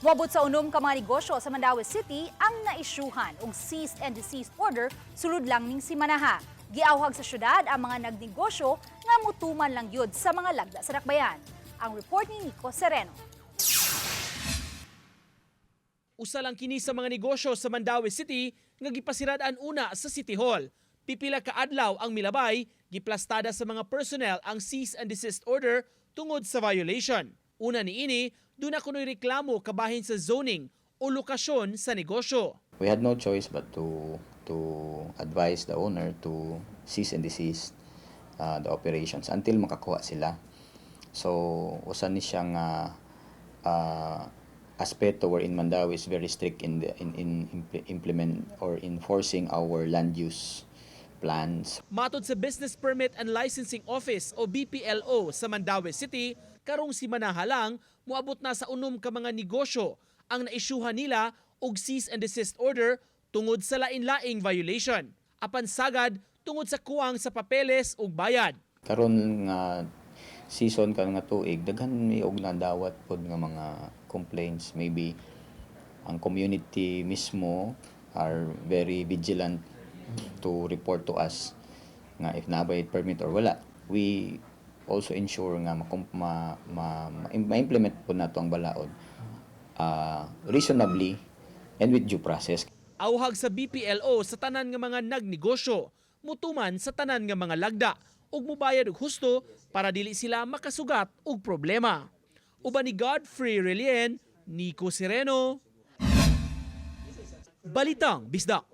Moabot sa 6 ka mga negosyo sa Mandaue City ang naisyuhan og cease and desist order sulod lang ning simanaha. Giawhag sa syudad ang mga nagnegosyo nga mutuman lang yun sa mga lagda sa dakbayan. Ang report ni Nico Sereno. Usa lang kini sa mga negosyo sa Mandaue City nga gipasirad-an una sa City Hall. Pipila ka adlaw ang milabay, giplastada sa mga personnel ang cease and desist order tungod sa violation. Una niini, duna kuno'y reklamo kabahin sa zoning o lokasyon sa negosyo. We had no choice but to advise the owner to cease and desist the operations until makakuha sila. So, usa ni siya nga aspeto wherein Mandaue is very strict in the in, in impl- implement or enforcing our land use plans. Matod sa Business Permit and Licensing Office o BPLO sa Mandaue City, karong simanaha lang, moabot na sa 6 ka mga negosyo ang naisyuhan nila og cease and desist order tungod sa lain-laing violation. Apan sagad tungod sa kuwang sa papeles ug bayad. Karon nga season, karon nga tuig, daghan mi og nadawat pod nga mga complaints. Maybe ang community mismo are very vigilant to report to us nga if naa bay permit or wala. We also ensure nga ma-implement po nato ang balaod reasonably and with due process. Awhag sa BPLO sa tanan nga mga nagnegosyo, mutuman sa tanan nga mga lagda ug mubayad og husto para dili sila makasugat og problema. Uban ni Godfrey Relien, Nico Sereno, Balitang Bisdak.